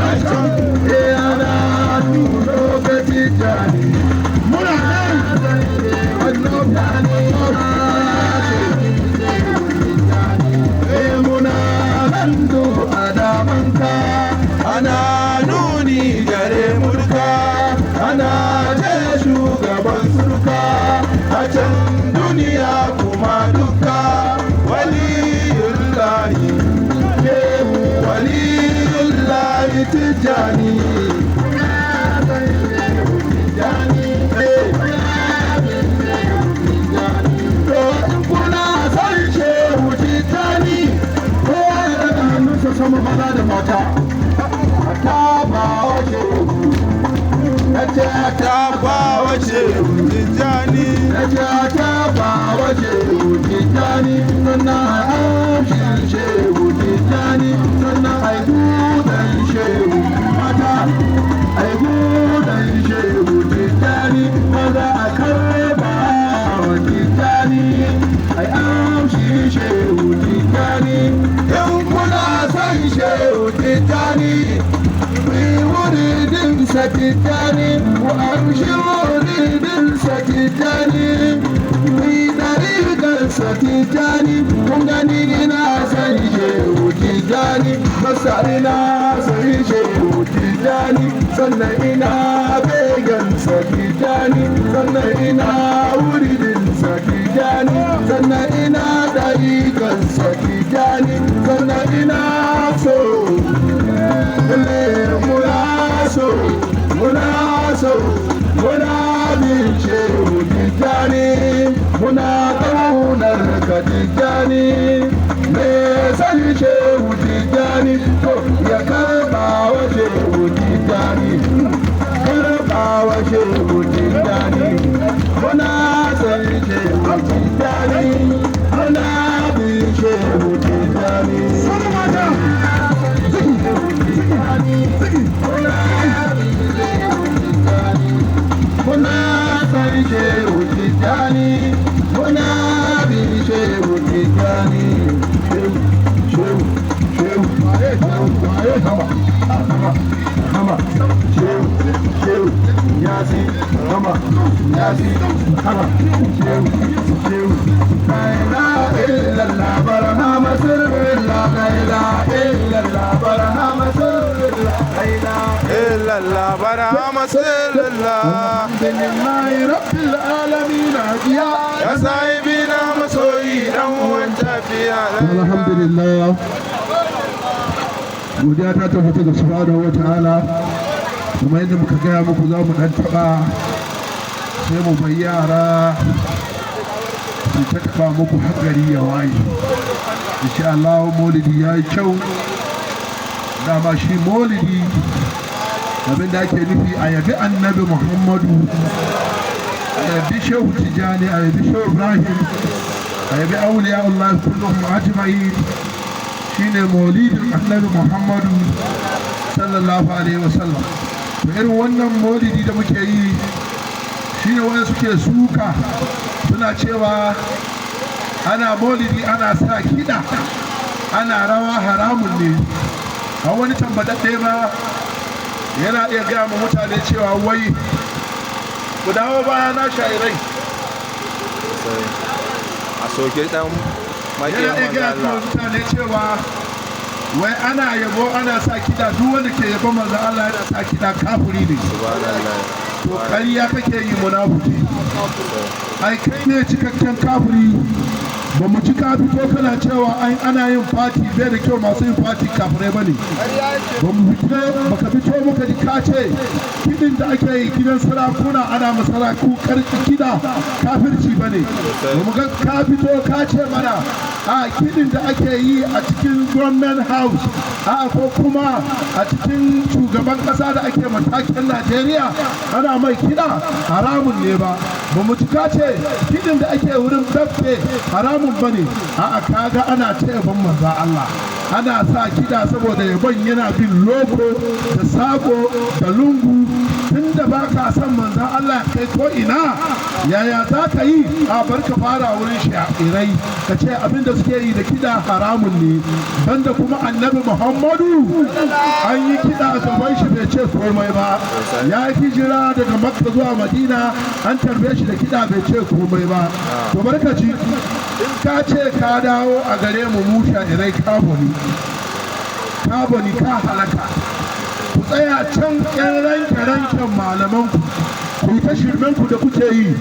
Ana nuno ga Tijjani. Muna nan. Muna nan a damanka, ana nuni gare mulka, ana ce shugaban surka a can duniya kuma duka. Waliyullahi, waliyullahi Tijjani. To in kuna son Shehu Tijjani, kowa ya daga hannunsa sama, maza da mata. A tafa wa Shehu. Na ce a Ta ba wa Shehu Tijjani. Na ce a tafa wa Shehu Tijjani, sannan a amshin Shehu Tijjani, sannan a yi gudan Shehu. Mata, a yi gudan Shehu Tijjani, maza a karba wa Tijjani, a yi amshi Shehu Tijjani. In kuna son Shehu Tijjani, ku yi wuridin sa Tijjani, ku amshi wuridin sa Tijjani, ku yi ɗariƙar sa Tijjani. Kun gani, ina son Shehu Tijjani masa, ina son Shehu Tijjani, sannan ina begen sa Tijjani, sannan ina wuridin sa Tijjani, sannan ina ɗariƙar sa Tijjani, sannan ina so. Lalle muna so, muna so, muna bin Shehu Tijjani, muna ƙaunar ka Tijjani. Me san Shehu Tijjani to ya karɓa wa Shehu Tijjani, karɓa wa Shehu Tijjani. Muna san Shehu Tijjani, muna bin Shehu Tijjani. Zigi, muna san Shehu Tijjani, muna bin Shehu Tijjani. Shehu, Shehu, Shehu, Shehu, hama, hama, hama, Shehu, Shehu, yasi, hama, yasi, hama, Shehu, Shehu. La ilaha illallah, barhama sirrillah, la ilaha illallah, barhama sirrillah, la ilaha Illallah barhama sirrillah. Alhamdulillahi rabbil alamin ya Ya sahibi na, masoyi, dan uwan tafiya. Alhamdulillah, godiya ta tabbata ga subhanahu wa ta'ala. Kuma yadda muka gaya muku, za mu dan taba, sai mu bai yara su ta taba muku har gari ya waye insha Allah. Maulidi ya yi kyau. Dama shi maulidi, abin da ake nufi, a yabi Annabi Muhammadu, a yabi Shehu Tijjani, a yabi Shehu Ibrahim, a yabi auliya Allah kulluhum ajma'in. Shine maulidin Annabi Muhammadu sallallahu alaihi wasallam. To irin wannan maulidi da muke yi shine wani suke suka, suna cewa ana maulidi ana sa kiɗa ana rawa, haramun ne. A wani tambadadde ma yana iya gaya ma mutane cewa wai ku dawo baya na shairai. A soke dan makiyan Yana iya manzo gaya ma Allah. mutane cewa wai ana yabo ana sa kiɗa, duk wanda ke yabo manzo Allah yana sa kiɗa kafiri ne. Subhanallah. To ƙarya kake yi, munafiki. Ai kai ne cikakken kafiri. Ba mu ci ka fito kana cewa ai ana yin fati bai da kyau, masu yin fati kafirai bane. Ba mu fito, baka fito muka ji ka ce kiɗin da ake yi gidan sarakuna, ana masaraku karki kiɗa, kafirci bane. Ba mu ga ka fito ka ce mana a kiɗin da ake yi a cikin government house, a ko kuma a cikin shugaban ƙasa da ake matakin Najeriya ana mai kiɗa, haramun ne ba. Ba mu ci ka ce kiɗin da ake wurin dabbe haramun ba ne. A'a, kaga ana ta yabon manzo Allah ana sa kiɗa saboda yabon yana bin loko da sako da lungu. Tunda ba ka son manzon Allah kai ko ina. Yaya za ka yi a bar ka fara wurin sha'irai, ka ce abin da suke yi da kiɗa haramun ne, banda kuma Annabi Muhammadu an yi kiɗa a gaban shi bai ce komai ba. Ya hijira daga Makka zuwa Madina, an tarbe shi da kiɗa bai ce komai ba. To barkaci, in ka ce ka dawo a gare mu, mu sha'irai, kaboni kaboni, ka halaka. Ku tsaya can yan ranke ranken malamanku, ku yi ta shirmenku da kuke yi.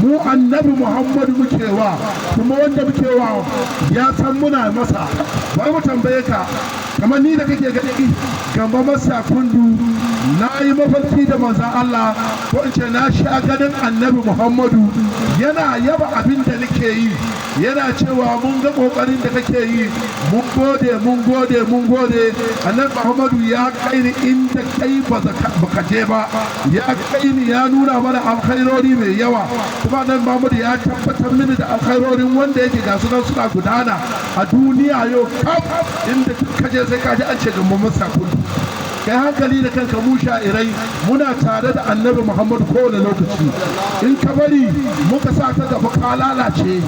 Mu Annabi Muhammadu muke wa, kuma wanda muke wa ya san muna masa. Bari mu tambaye ka, kamar ni da kake gani gamba masa kundu, na yi mafarki da manzan Allah, ko in ce na sha ganin Annabi Muhammadu yana yaba abin da nake yi, yana cewa mun ga kokarin da kake yi, mun gode, mun gode, mun gode. Annabi Muhammadu ya kai ni inda kai baka je ba, ya kai ni ya nuna mana alkhairori mai yawa. Kuma Annabi Muhammadu ya tabbatar mini da alkhairorin wanda yake ga sunan suna gudana a duniya yau kaf. Inda ka je sai ka ji an ce gambo masa kudu. Kai hankali da kanka. Mu sha'irai muna tare da Annabi Muhammadu kowane lokaci. In ka bari muka sa ka gaba, ka lalace.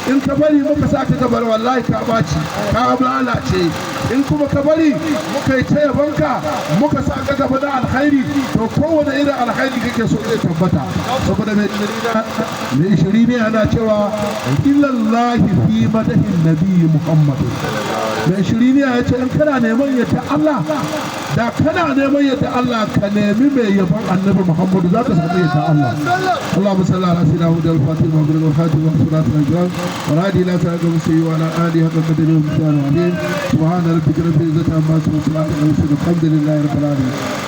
In ka bari muka sa ka gaba, wallahi ka baci, ka lalace. In kuma ka bari muka yi ta yabanka, muka sa ka gaba da alkhairi, to kowane irin alkhairi kake so zai tabbata. Saboda mai shiri ne ana cewa ilallahi fi madahin Nabi Muhammadu. Mai shiri ne ya ce in kana neman yadda Allah, da kana neman yadda Allah, ka nemi mai yabon Annabi Muhammadu, za ka samu yadda Allah. اللهم صل على سيدنا محمد الفاتح وغير الخاتم والصلاة والسلام والهادي إلى صراط المستقيم وعلى آله حق قدره ومقداره العظيم. سبحان ربك رب العزة عما يصفون وسلام على المرسلين، الحمد لله رب العالمين.